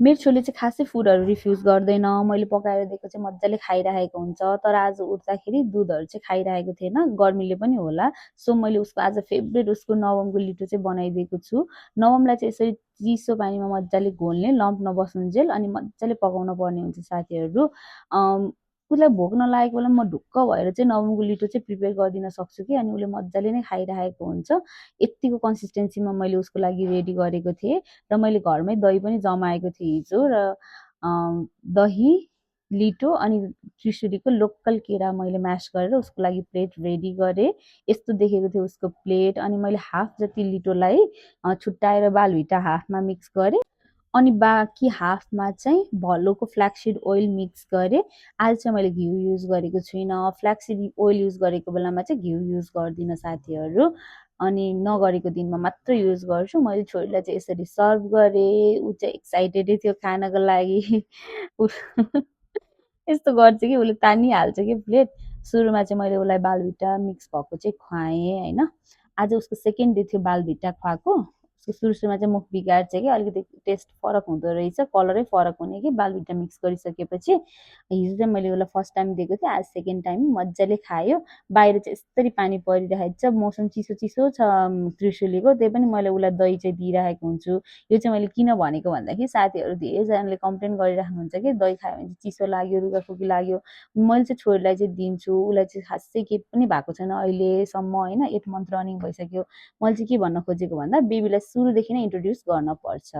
मेरो छोरीले चाहिँ खासै फुडहरू रिफ्युज गर्दैन। मैले पकाएर दिएको चाहिँ मजाले खाइरहेको हुन्छ। तर आज उठ्दाखेरि दुधहरू चाहिँ खाइरहेको थिएन, गर्मीले पनि होला। सो मैले उसको आज फेभरेट उसको नवमको लिटो चाहिँ बनाइदिएको छु। नवमलाई चाहिँ यसरी चिसो पानीमा मजाले घोल्ने, लम्प नबस्नुन्जेल अनि मजाले पकाउन पर्ने हुन्छ साथीहरू। उसलाई भोक नलागेको बेलामा म ढुक्क भएर चाहिँ नवमको लिटो चाहिँ प्रिपेयर गरिदिन सक्छु कि, अनि उसले मजाले नै खाइरहेको हुन्छ। यत्तिको कन्सिस्टेन्सीमा मैले उसको लागि रेडी गरेको थिएँ र मैले घरमै दही पनि जमाएको थिएँ हिजो र दही, लिटो अनि त्रिशुलीको लोकल केरा मैले म्यास गरेर उसको लागि प्लेट रेडी गरेँ। यस्तो देखेको थियो उसको प्लेट। अनि मैले हाफ जति लिटोलाई छुट्याएर बालभिटा हाफमा मिक्स गरेँ, अनि बाँकी हाफमा चाहिँ भलोको फ्ल्याक्सिड ओइल मिक्स गरेँ। आज चाहिँ मैले घिउ युज गरेको छुइनँ। फ्ल्याक्सिड ओइल युज गरेको बेलामा चाहिँ घिउ युज गर्दिनँ साथीहरू, अनि नगरेको दिनमा मात्र युज गर्छु। मैले छोरीलाई चाहिँ यसरी सर्भ गरेँ। ऊ चाहिँ एक्साइटेडै थियो खानको लागि। यस्तो गर्छ कि उसले तानिहाल्छ कि प्लेट। सुरुमा चाहिँ मैले उसलाई बालभिटा मिक्स भएको चाहिँ खुवाएँ होइन। आज उसको सेकेन्ड डे थियो बालभिटा खुवाएको। सुरुमा चाहिँ मुख बिगार्छ कि अलिकति टेस्ट फरक हुँदो रहेछ, कलरै फरक हुने कि बालभिटा मिक्स गरिसकेपछि। हिजो चाहिँ मैले उसलाई फर्स्ट टाइम दिएको थिएँ, आज सेकेन्ड टाइम मजाले खायो। बाहिर चाहिँ यस्तरी पानी परिरहेको छ, मौसम चिसो चिसो छ त्रिशुलीको, त्यही पनि मैले उसलाई दही चाहिँ दिइरहेको हुन्छु। यो चाहिँ मैले किन भनेको भन्दाखेरि साथीहरू धेरैजनाले कम्प्लेन गरिराख्नुहुन्छ कि दही खायो भने चाहिँ चिसो लाग्यो, रुगाखोकी लाग्यो। मैले चाहिँ छोरीलाई चाहिँ दिन्छु, उसलाई चाहिँ खासै केही पनि भएको छैन अहिलेसम्म होइन, 8 मन्थ रनिङ भइसक्यो। मैले चाहिँ के भन्न खोजेको भन्दा बेबीलाई सुरुदेखि नै इन्ट्रोड्युस गर्न पर्छ।